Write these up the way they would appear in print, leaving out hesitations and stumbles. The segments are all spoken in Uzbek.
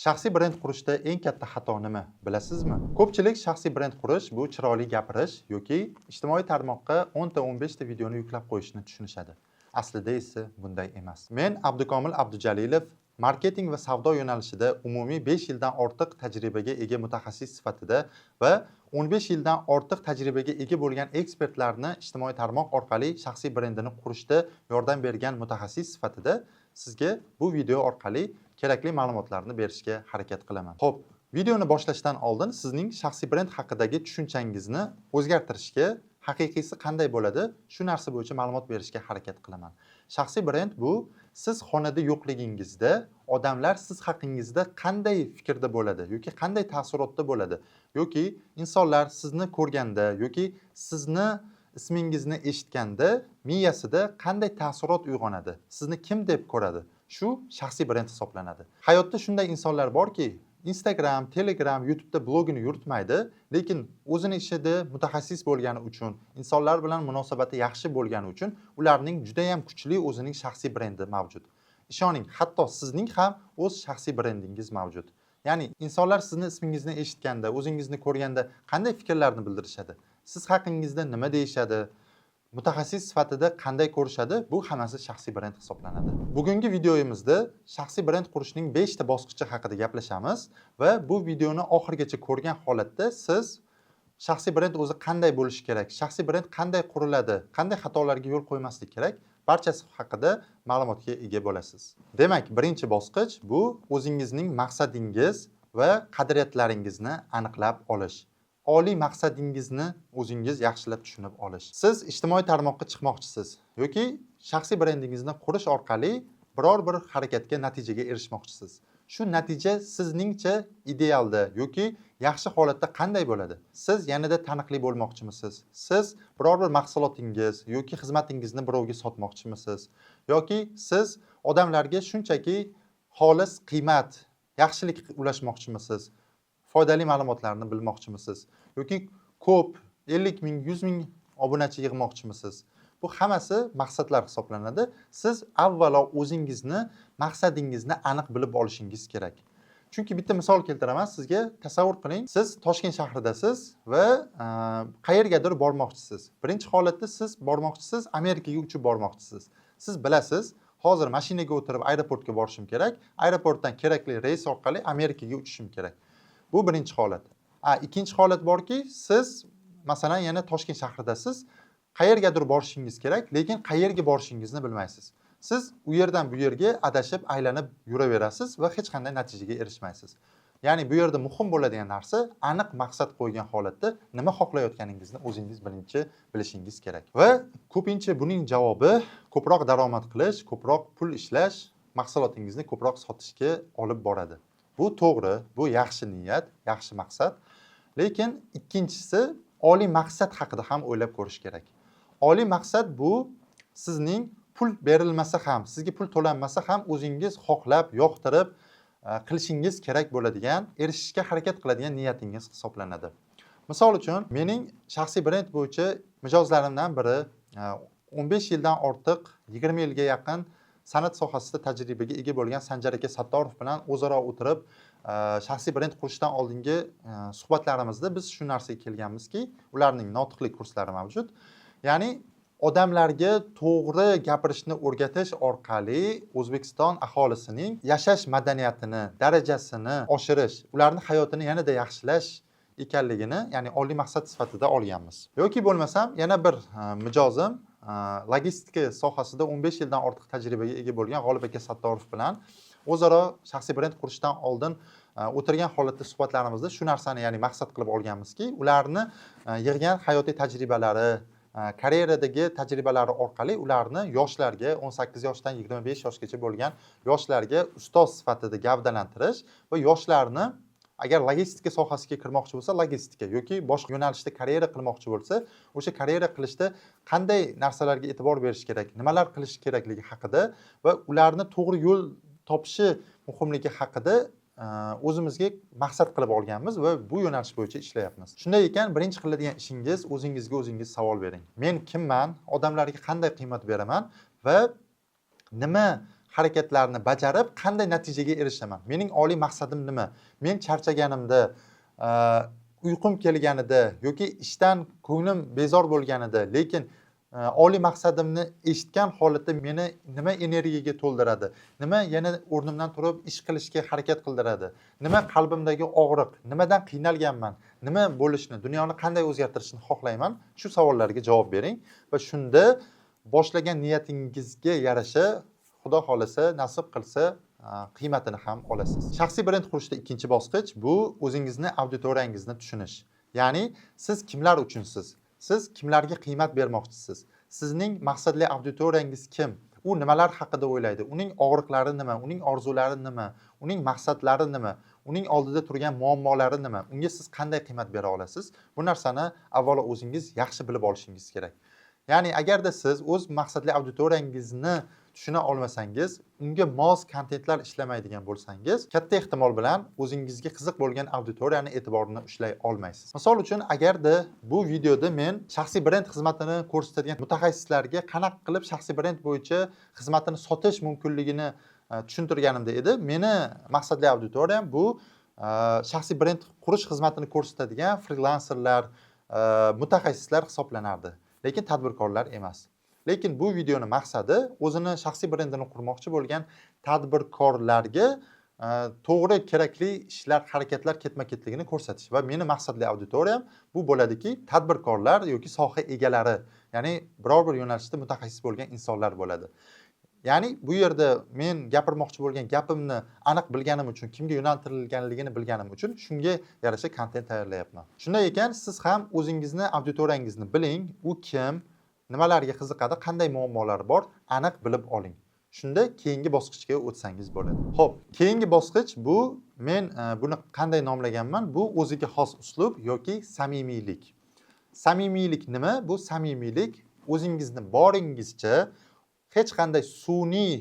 Shaxsiy brend qurishda eng katta xato nima, bilasizmi? Ko'pchilik shaxsiy brend qurish bu chiroyli gapirish yoki ijtimoiy tarmoqqa 10 ta, 15 ta videoni yuklab qo'yishni tushunishadi. Aslida esa bunday emas. Men Abdukomil Abdujalilov, marketing va savdo yo'nalishida umumiy 5 yildan ortiq tajribaga ega mutaxassis sifatida va 15 yildan ortiq tajribaga ega bo'lgan ekspertlarni ijtimoiy tarmoq orqali shaxsiy brendini qurishda yordam bergan mutaxassis sifatida sizga bu video orqali kerakli ma'lumotlarni berishga harakat qilaman. Xo'p, videoni boshlashdan oldin sizning shaxsiy brend haqidagi tushunchangizni o'zgartirishga, haqiqiysi qanday bo'ladi, shu narsa bo'yicha ma'lumot berishga harakat qilaman. Shaxsiy brend bu siz xonada yo'qligingizda odamlar siz haqingizda qanday fikrda bo'ladi yoki qanday taassurotda bo'ladi yoki insonlar sizni ko'rganda yoki sizni ismingizni eshitganda miyasida qanday taassurot uyg'onadi, sizni kim deb ko'radi, shu shaxsiy brend hisoblanadi. Hayotda shunday insonlar borki, Instagram, Telegram, YouTube'da blogini yuritmaydi, lekin o'zini ishida mutaxassis bo'lgani uchun, insonlar bilan munosabati yaxshi bo'lgani uchun ularning judayam kuchli o'zining shaxsiy brendi mavjud. Ishoning, hatto sizning ham o'z shaxsiy brendingiz mavjud. Ya'ni insonlar sizni ismingizni eshitganda, o'zingizni ko'rganda qanday fikrlarni bildirishadi? Siz haqingizda nima deyishadi? Mutaxassis sifatida qanday ko'rishadi? Bu hammasi shaxsiy brend hisoblanadi. Bugungi videoyimizda shaxsiy brend qurishning 5 ta bosqichi haqida gaplashamiz va bu videoni oxirigacha ko'rgan holatda siz shaxsiy brend o'zi qanday bo'lishi kerak, shaxsiy brend qanday quriladi, qanday xatolarga yo'l qo'ymaslik kerak, barchasi haqida ma'lumotga ega bo'lasiz. Demak, birinchi bosqich bu o'zingizning maqsadingiz va qadriyatlaringizni aniqlab olish. Oliy maqsadingizni o'zingiz yaxshilab tushunib olish. Siz ijtimoiy tarmoqqa chiqmoqchisiz yoki shaxsiy brendingizni qurish orqali biror bir harakatga, natijaga erishmoqchisiz. Shu natija sizningcha idealda yoki yaxshi holatda qanday bo'ladi? Siz yanada taniqli bo'lmoqchimisiz? Siz biror bir mahsulotingiz yoki xizmatingizni birovga sotmoqchimisiz? Yoki siz odamlarga shunchaki xolis qiymat, yaxshilik ulashmoqchimisiz? Foydali ma'lumotlarni bilmoqchimisiz? Yoki ko'p 50 ming, 100 ming obunachi yig'moqchimisiz? Bu hammasi maqsadlar hisoblanadi. Siz avvalo o'zingizni maqsadingizni aniq bilib olishingiz kerak. Chunki bitta misol keltiraman sizga. Tasavvur qiling, siz Toshkent shahridasiz va qayergadir bormoqchisiz. Birinchi holatda siz bormoqchisiz, Amerikaga uchib bormoqchisiz. Siz bilasiz, hozir mashinaga o'tirib aeroportga borishim kerak, aeroportdan kerakli reys orqali Amerikaga uchishim kerak. Bu birinchi holat. Ikkinchi holat borki, siz masalan yana Toshkent shahridasiz, qayergadir borishingiz kerak, lekin qayerga borishingizni bilmaysiz. Siz u yerdan bu yerga adashib, aylanib yuraverasiz va hech qanday natijaga erishmaysiz. Ya'ni bu yerda muhim bo'ladigan narsa aniq maqsad qo'ygan holatda nima xohlayotganingizni o'zingiz birinchi bilishingiz kerak. Va ko'pincha buning javobi ko'proq daromad qilish, ko'proq pul ishlash, mahsulotingizni ko'proq sotishga olib boradi. Bu to'g'ri, bu yaxshi niyat, yaxshi maqsad. Lekin ikkinchisi, oliy maqsad haqida ham o'ylab ko'rish kerak. Oliy maqsad bu sizning pul berilmasa ham, sizga pul to'lanmasa ham o'zingiz xohlab, yoqtirib qilishingiz kerak bo'ladigan, erishishga harakat qiladigan niyatingiz hisoblanadi. Misol uchun, mening shaxsiy brend bo'yicha mijozlarimdan biri 15 yildan ortiq, 20 yilga yaqin san'at sohasida tajribaga ega bo'lgan Sanjar aka Sattorov bilan o'zaro o'tirib, shaxsiy brend qurishdan oldingi suhbatlarimizda biz shu narsaga kelganmizki, ularning notiqlik kurslari mavjud. Ya'ni odamlarga to'g'ri gapirishni o'rgatish orqali O'zbekiston aholisining yashash madaniyatini, darajasini oshirish, ularni hayotini yanada yaxshilash ekanligini, ya'ni oliy maqsad sifatida olganmiz. Yoki bo'lmasam yana bir mijozim, logistika sohasida 15 yildan ortiq tajribaga ega bo'lgan G'olib aka Sattorov bilan o'zaro shaxsiy brend qurishdan oldin o'tirgan holatda suhbatlarimizda shu narsani, ya'ni maqsad qilib olganmizki, ularni yig'gan hayotiy tajribalari, karyeradagi tajribalari orqali ularni yoshlarga, 18 yoshdan 25 yoshgacha bo'lgan yoshlarga ustoz sifatida gavdalantirish va yoshlarni agar logistika sohasiga kirmoqchi bo'lsa, logistika yoki boshqa yo'nalishda karyera qilmoqchi bo'lsa, o'sha karyera qilishda qanday narsalarga e'tibor berish kerak, nimalar qilish kerakligi haqida va ularni to'g'ri yo'l topishi muhimligi haqida o'zimizga maqsad qilib olganmiz va bu yo'nalish bo'yicha ishlayapmiz. Shunday ekan, birinchi qiladigan ishingiz o'zingizga o'zingiz savol bering: men kimman, odamlarga qanday qiymat beraman va nima harakatlarni bajarib qanday natijaga erishaman, mening oliy maqsadim nima, men charchaganimda, uyqum kelganida yoki ishdan ko'nglim bezor bo'lganida, lekin oliy maqsadimni eshitgan holatda meni nima energiyaga to'ldiradi, nima yana o'rnimdan turib ish qilishga harakat qildiradi, nima qalbimdagi og'riq, nimadan qiynalganman, nima bo'lishni, dunyoni qanday o'zgartirishni xohlayman, shu savollarga javob bering va shunda boshlagan niyatingizga yarasha, Xudo xohlasa, nasib qilsa, qiymatini ham olasiz. Shaxsiy brend qurishda ikkinchi bosqich bu o'zingizni auditoriyangizni tushunish. Ya'ni siz kimlar uchunsiz, siz kimlarga qiymat bermoqchisiz, sizning maqsadli auditoriyangiz kim, u nimalar haqida o'ylaydi, uning og'riqlari nima, uning orzulari nima, uning maqsadlari nima, uning oldida turgan muammolari nima, unga siz qanday qiymat bera olasiz. Bu narsani avvalo o'zingiz yaxshi bilib olishingiz kerak. Ya'ni agarda siz o'z maqsadli auditoriyangizni tushuna olmasangiz, unga mos kontentlar ishlamaydigan bo'lsangiz, katta ehtimol bilan o'zingizga qiziq bo'lgan auditoriyani e'tiborini ushlay olmaysiz. Misol uchun, agarda bu videoda men shaxsiy brend xizmatini ko'rsatadigan mutaxassislarga qanaqa qilib shaxsiy brend bo'yicha xizmatini sotish mumkinligini tushuntirganimda edi, meni maqsadli auditoriyam bu shaxsiy brend qurish xizmatini ko'rsatadigan frilanserlar, mutaxassislar hisoblanardi, lekin tadbirkorlar emas. Lekin bu videoni maqsadi o'zini shaxsiy brendini qurmoqchi bo'lgan tadbirkorlarga to'g'ri kerakli ishlar, harakatlar ketma ketligini ko'rsatish va meni maqsadli auditoriyam bu bo'ladiki, tadbirkorlar yoki soha egalari, ya'ni biror bir yo'nalishda mutaxassis bo'lgan insonlar bo'ladi. Ya'ni bu yerda men gapirmoqchi bo'lgan gapimni aniq bilganim uchun, kimga yo'naltirilganligini bilganim uchun shunga yarasha kontent tayyorlayapman. Shunday ekan, siz ham o'zingizni auditoriyangizni biling, u kim, nimalarga qiziqadi, qanday muammolari bor, aniq bilib oling. Shunda keyingi bosqichga o'tsangiz bo'ladi. Xo'p, keyingi bosqich bu men buni qanday nomlaganman? Bu o'ziga xos uslub yoki samimiylik. Samimiylik nima? Bu samimiylik o'zingizni boringizcha, hech qanday sun'iy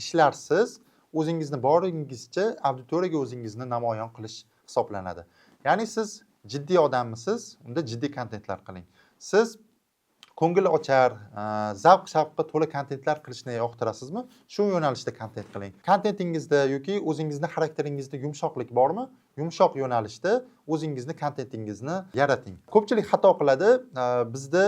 ishlarsiz o'zingizni boringizcha auditoriyaga o'zingizni namoyon qilish hisoblanadi. Ya'ni siz jiddiy odammisiz, unda jiddiy kontentlar qiling. Siz ko'ngil ochar, zavq shavqqa to'la kontentlar qilishni yoqtirasizmi? Shu yo'nalishda kontent qiling. Kontentingizda yoki o'zingizni xarakteringizda yumshoqlik bormi? Yumshoq yo'nalishda o'zingizni kontentingizni yarating. Ko'pchilik xato qiladi. Bizda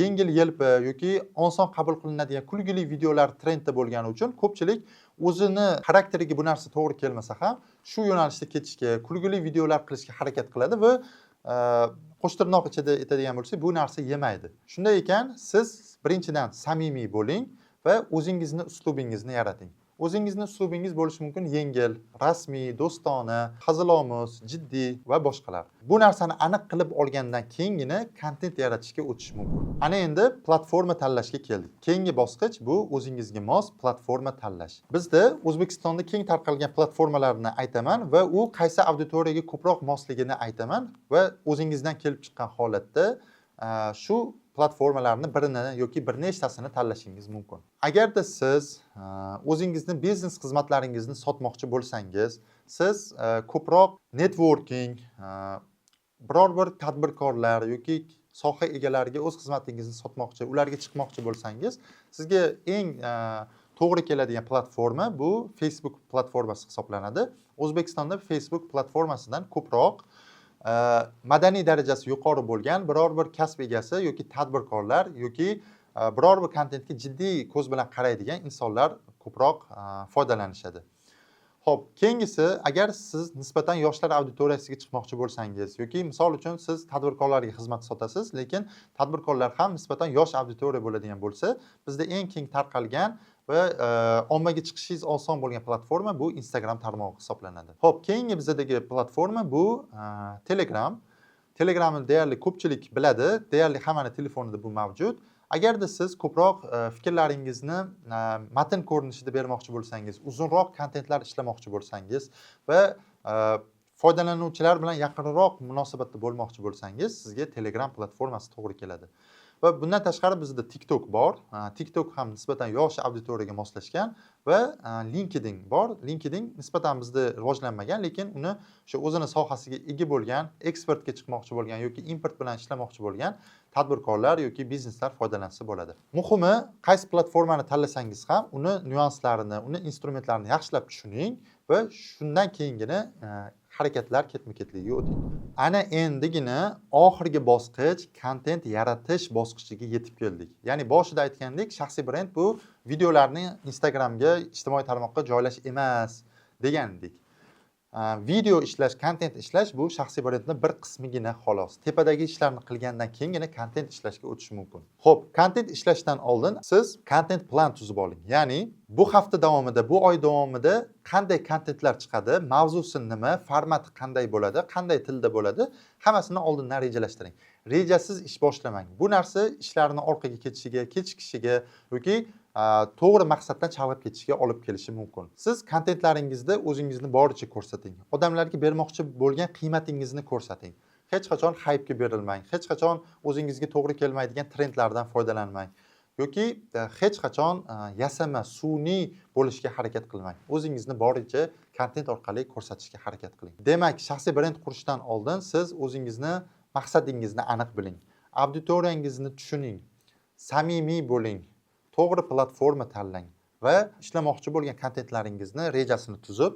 yengil yelpi yoki oson qabul qilinadigan kulgili videolar trendda bo'lgani uchun ko'pchilik o'zini xarakteriga bu narsa to'g'ri kelmasa ham shu yo'nalishda ketishga, kulgili videolar qilishga harakat qiladi va qo'shtirnoq ichida aytadigan bo'lsak, bu narsa yemaydi. Shunday ekan, siz birinchidan samimiy bo'ling va o'zingizni uslubingizni yarating. O'zingizni uslubingiz bo'lishi mumkin yengil, rasmiy, do'stona, hazilomuz, jiddiy va boshqalar. Bu narsani aniq qilib olgandan keyingina kontent yaratishga o'tish mumkin. Ana endi platforma tanlashga keldik. Keyingi bosqich bu o'zingizga mos platforma tanlash. Bizda O'zbekistonda keng tarqalgan platformalarni aytaman va u qaysi auditoriyaga ko'proq mosligini aytaman va o'zingizdan kelib chiqqan holatda shu platformalarni birini yoki bir nechtasini tanlashingiz mumkin. Agarda siz o'zingizni biznes xizmatlaringizni sotmoqchi bo'lsangiz, siz ko'proq networking, biror bir tadbirkorlar yoki soha egalariga o'z xizmatingizni sotmoqchi, ularga chiqmoqchi bo'lsangiz, sizga eng to'g'ri keladigan platforma bu Facebook platformasi hisoblanadi. O'zbekistonda Facebook platformasidan ko'proq madaniy darajasi yuqori bo'lgan biror bir kasb egasi yoki tadbirkorlar yoki biror bir kontentga jiddiy ko'z bilan qaraydigan insonlar ko'proq foydalanishadi. Xo'p, keyingisi, agar siz nisbatan yoshlar auditoriyasiga chiqmoqchi bo'lsangiz yoki misol uchun siz tadbirkorlarga xizmat sotasiz, lekin tadbirkorlar ham nisbatan yosh auditoriya bo'ladigan bo'lsa, bizda eng keng tarqalgan va ommaga chiqishingiz oson bo'lgan platforma bu Instagram tarmog'i hisoblanadi. Xo'p, keyingi bizdagi platforma bu Telegram. Telegramni deyarli ko'pchilik biladi, deyarli hammani telefonida bu mavjud. Agarda siz ko'proq fikrlaringizni matn ko'rinishida bermoqchi bo'lsangiz, uzunroq kontentlar ishlamoqchi bo'lsangiz va foydalanuvchilar bilan yaqinroq munosabatda bo'lmoqchi bo'lsangiz, sizga Telegram platformasi to'g'ri keladi. Va bundan tashqari bizda TikTok bor. TikTok ham nisbatan yosh auditoriyaga moslashgan va LinkedIn bor. LinkedIn nisbatan bizda rivojlanmagan, lekin uni o'sha o'zini sohasiga ega bo'lgan, eksportga chiqmoqchi bo'lgan yoki import bilan ishlamoqchi bo'lgan tadbirkorlar yoki bizneslar foydalansa bo'ladi. Muhimi, qaysi platformani tanlasangiz ham, uni nyuanslarini, uni instrumentlarini yaxshilab tushuning va shundan keyingina harakatlar ketma-ketligiga o'ting. Ana endigina oxirgi bosqich, kontent yaratish bosqichiga yetib keldik. Ya'ni boshida aytgandek, shaxsiy brend bu videolarni Instagramga, ijtimoiy tarmoqqa joylash emas degandik. Video ishlash, kontent ishlash bu shaxsiy brendni bir qismigina, xolos. Tepadagi ishlarni qilgandan keyingina kontent ishlashga o'tish mumkin. Xo'p, kontent ishlashdan oldin siz kontent plan tuzib oling. Ya'ni bu hafta davomida, bu oy davomida qanday kontentlar chiqadi, mavzusi nima, formati qanday bo'ladi, qanday tilda bo'ladi, hammasini oldindan rejalashtiring. Rejasiz ish boshlamang. Bu narsa ishlarni orqaga ketishiga, kechikishiga yoki to'g'ri maqsaddan chalg'ib ketishiga olib kelishi mumkin. Siz kontentlaringizda o'zingizni boricha ko'rsating. Odamlarga bermoqchi bo'lgan qiymatingizni ko'rsating. Hech qachon хайп ga berilmang. Hech qachon o'zingizga to'g'ri kelmaydigan trendlardan foydalanmang. Yoki hech qachon yasama, sun'iy bo'lishga harakat qilmang. O'zingizni boricha kontent orqali ko'rsatishga harakat qiling. Demak, shaxsiy brend qurishdan oldin siz o'zingizni maqsadingizni aniq biling. Auditoriyangizni tushuning. Samimiy bo'ling. To'g'ri platforma tanlang va ishlamoqchi bo'lgan kontentlaringizni rejasini tuzib,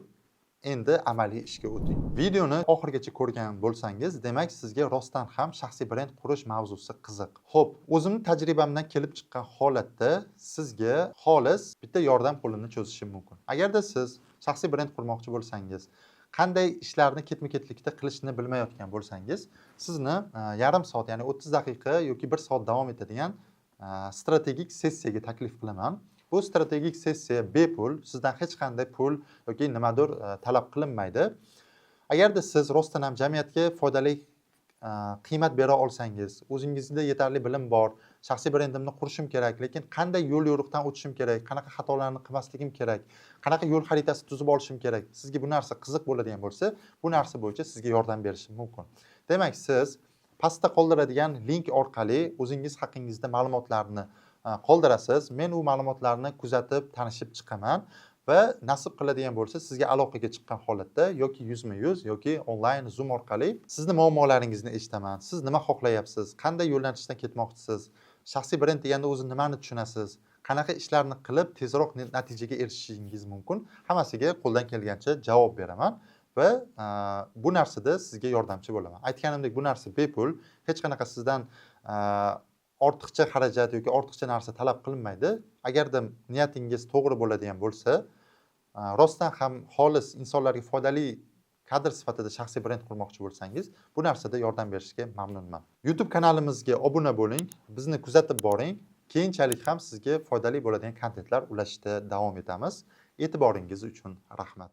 endi amaliy ishga o'ting. Videoni oxirigacha ko'rgan bo'lsangiz, demak, sizga rostdan ham shaxsiy brend qurish mavzusi qiziq. Xo'p, o'zimni tajribamdan kelib chiqqan holatda sizga xolis bitta yordam qo'limni cho'zishim mumkin. Agarda siz shaxsiy brend qurmoqchi bo'lsangiz, qanday ishlarni ketma-ketlikda qilishni bilmayotgan bo'lsangiz, sizni yarim soat, ya'ni 30 daqiqa yoki 1 soat davom etadigan strategik sessiyaga taklif qilaman. Bu strategik sessiya bepul, sizdan hech qanday pul yoki nimadir talab qilinmaydi. Agarda siz rostdan ham jamiyatga foydali qiymat bera olsangiz, o'zingizda yetarli bilim bor, shaxsiy brendimni qurishim kerak, lekin qanday yo'l yo'riqdan o'tishim kerak, qanaqa xatolarni qilmasligim kerak, qanaqa yo'l xaritasi tuzib olishim kerak, sizga bu narsa qiziq bo'ladigan bo'lsa, bu narsa bo'yicha sizga yordam berishim mumkin. Demak, siz pastda qoldiradigan link orqali o'zingiz haqingizda ma'lumotlarni qoldirasiz. Men u ma'lumotlarni kuzatib, tanishib chiqaman va nasib qiladigan bo'lsa, sizga aloqaga chiqqan holatda yoki yuzma-yuz yoki onlayn Zoom orqali sizni muammolaringizni eshitaman. Siz nima xohlayapsiz? Qanday yo'nalishdan ketmoqchisiz? Shaxsiy brend deganda o'zi nimani tushunasiz? Qanaqa ishlarni qilib tezroq natijaga erishishingiz mumkin? Hammasiga qo'ldan kelgancha javob beraman va bu narsada sizga yordamchi bo'laman. Aytganimdek, bu narsa bepul, hech qanaqa sizdan ortiqcha xarajat yoki ortiqcha narsa talab qilinmaydi. Agarda niyatingiz to'g'ri bo'ladigan bo'lsa, rostdan ham xolis insonlarga foydali kadr sifatida shaxsiy brend qurmoqchi bo'lsangiz, bu narsada yordam berishga mamnunman. YouTube kanalimizga obuna bo'ling, bizni kuzatib boring. Keyinchalik ham sizga foydali bo'ladigan kontentlar ulashishda davom etamiz. E'tiboringiz uchun rahmat.